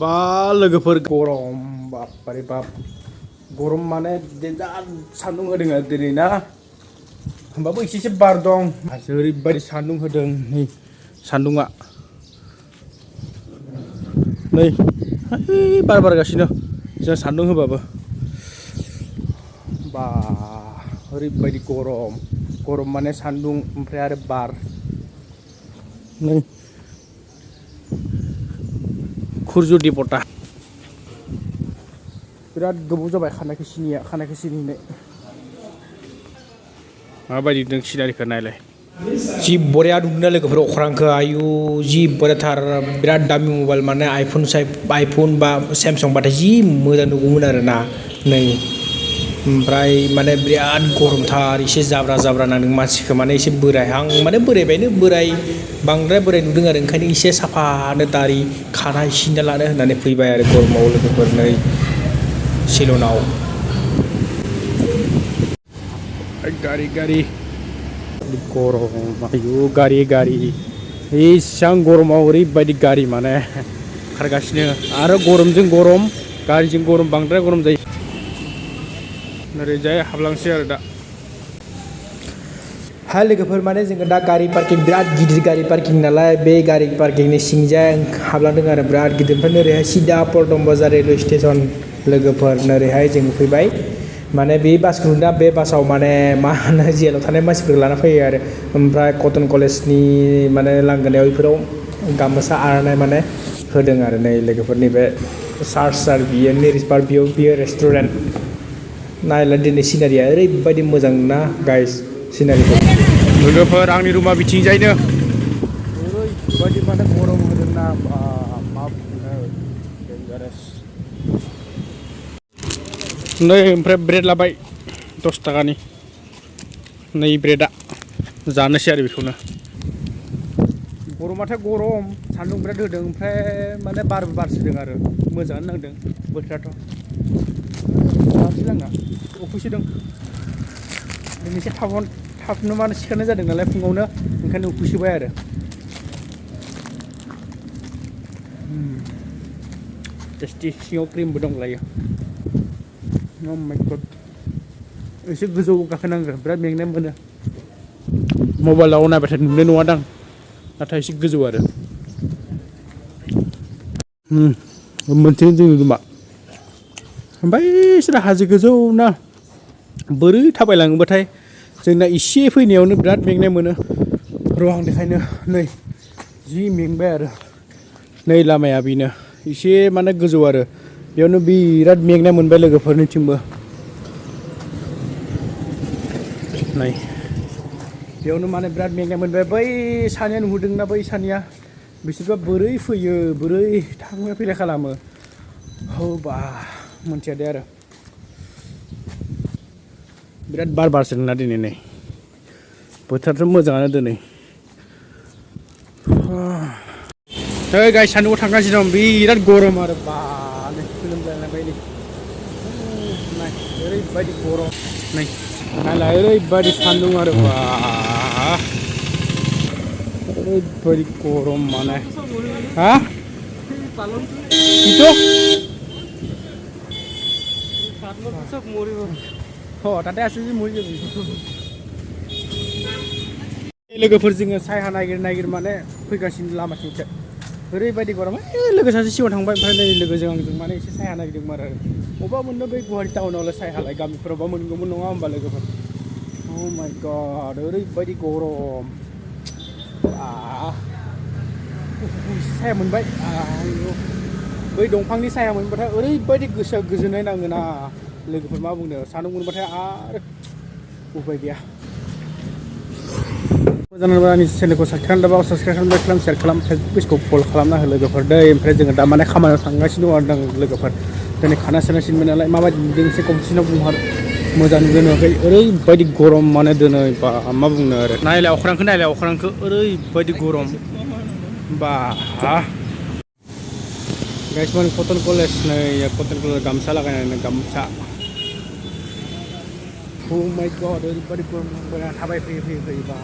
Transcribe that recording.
बा लोगोफोर गरम बापरे बाप गरम माने देन्जार सान्दुं होदों आरो दिनै ना होमबाबो एसे बार दं ओरैबायदि सान्दुं होदों नै सान्दुङा नै बार बारगासिनो जों सान्दुं होबाबो बा ओरैबायदि गरम माने सान्दुं ओमफ्राय आरो बार नै खुरजुदि बता बिराद गोबाव जाबाय खानायखौ सिनिनाय माबायदि नों सिनारिखौ नायलाय जि बरिया नुदों लोगोफोर अख्रांखौ आयु जि बरियाथार बिराद दामि मबाइल माने आइफन बा सेमसं बाथाय जि मोजां नुगौमोन आरोना नै ओमफ्राय माने बिराद गरमथार एसे जाब्रा नांदों मानसिखौ माने एसे बोरायहां माने बोरायबायनो बांद्राय बोराय नुदों आरो ओंखायनो एसे साफानो दारि खानाय सिनना लानो होननानै फैबाय आरो गरमाव लोगोफोर नै सिलनाव गारि गरम आयु गारि एसां गरमाव ओरैबायदि गारि माने खारगासिनो आरो गरमजों गरम गारिजों गरम बांद्राय गरम जायो ओरैजाय हाबलांसै आरो दा हा लोगोफोर माने जोङो दा गारि पार्किं बिराद गिदिर गारि पार्किं नालाय बे गारि पार्किंनि सिंजाय हाबलांदों आरो बिराद गिदिर ओमफ्राय ओरैहाय सिदा पल्टन बाजार रेलवे स्टेसन लोगोफोर ओरैहाय जों फैबाय माने बे बासखौ दा बे बासाव माने मा होनो जेलाव थानाय मानसिफोर लाना फैयो आरो ओमफ्राय कटन कलेजनि माने लांगोनायाव बेफोराव गामसा आर'नाइ माने होदों आरो नै लोगोफोरनि बे सार बियो नेरिस पार्क बियो रेस्टुरेन्ट नायला दिनै सिनारिया ओरैबायदि मोजां ना गाइस सिनारिखौ लोगोफोर आंनि रुमा बिथिंजायनो ओरैबायदि माने गरम होदों ना मा बुंनो डेन्जारास नै ओमफ्राय ब्रेड लाबाय 10 थाखानि नै ब्रेडआ जानोसै आरो बेखौनो गरमाथाय गरम सान्दुं बिराद होदों ओमफ्राय माने बारबो बारसोदों आरो मोजाङानो नांदों बोथोराथ' आंना उखैसोदों दिनै एसे थाबनो माने सिखारनाय जादों नालाय फुङावनो ओंखायनो उखैसोबाय आरो टेस्टि सिङाव क्रिमबो दंलायो Oh my god एसे गोजौ गाखोनांगौ बिराद मेंनाय मोनो मबाइलाव नायबाथाय नुनाय नङा दां नाथाय एसे गोजौ आरो मोनसे जोंनि रुमा ओमफ्राय बिसोर हाजो गोजौ ना बोरै थाबायलाङोबाथाय जोंना एसे फैनायावनो बिराद मेंनाय मोनो र' आं बेखायनो नै जि मेंबाय आरो नै लामाया बेनो एसे माने गोजौ आरो बेयावनो बिराद मेंनाय मोनबाय लोगोफोरनिथिंबो नै बेयावनो माने बिराद मेंनाय मोनबाय बै सानैया नुहुरदोंना बै सानैया बिसोरबा बोरै फैयो बोरै थांलाय फैलाय खालामो बा मोनथिया दे आरो बिराद बार बारसोदोंना दिनै नै बोथोराथ' मोजाङानो दिनै ओइ गाइस सान्दुङाव थांगासिनो दं बिराद गरम आरो बा नै लोमजालायबाय नै ओरैबायदि गरम नै नायलाय ओरैबायदि सान्दुं आरो बा ओरैबायदि गरम माने हा itu ताते asli muri लोगोफोर जोङो सायहा नागिर माने फैगासिनो लामाथिंसो ओरैबायदि गरम लोगो सासे सिगाङाव थांबाय ओमफ्राय नै लोगोजों आंजों माने एसे सायहा नागिरदोंमोन आरो बबेबा मोननो बै गुवाहाटि टाउनावलाय सायहालाय गामिफोरावबा मोनगौमोन नङा होमबा लोगोफोर Oh my god ओरैबायदि गरम साया मोनबाय बै दंफांनि साया मोनबाथाय ओरैबायदि गोसोआ गोजोननाय नाङोना लोगोफोर मा बुंनो सान्दुं मोनबाथाय आरो उपाय गैया मोजां मोनबा आंनि चेनेलखौ साबस्क्राइब खालाम शेयार खालाम फेसबुक पेजखौ फल' खालामना हो लोगोफोर दै ओमफ्राय जोङो दा माने खामानियाव थांगासिनो दं आरो लोगोफोर दिनै खाना सिनबाय नालाय माबायदि नुदों एसे कमेन्टआव बुंहर मोजां नुदों नुवाखै ओरैबायदि गरम माने दिनै बा मा बुंनो आरो नायलाय अख्रांखौ ओरैबायदि गरम बा गाइस माने कटन कलेज नै कटन कलेज गामसा लागायनानै गामसा Oh my god ओरैबायदि गरम थाबाय फैयो बा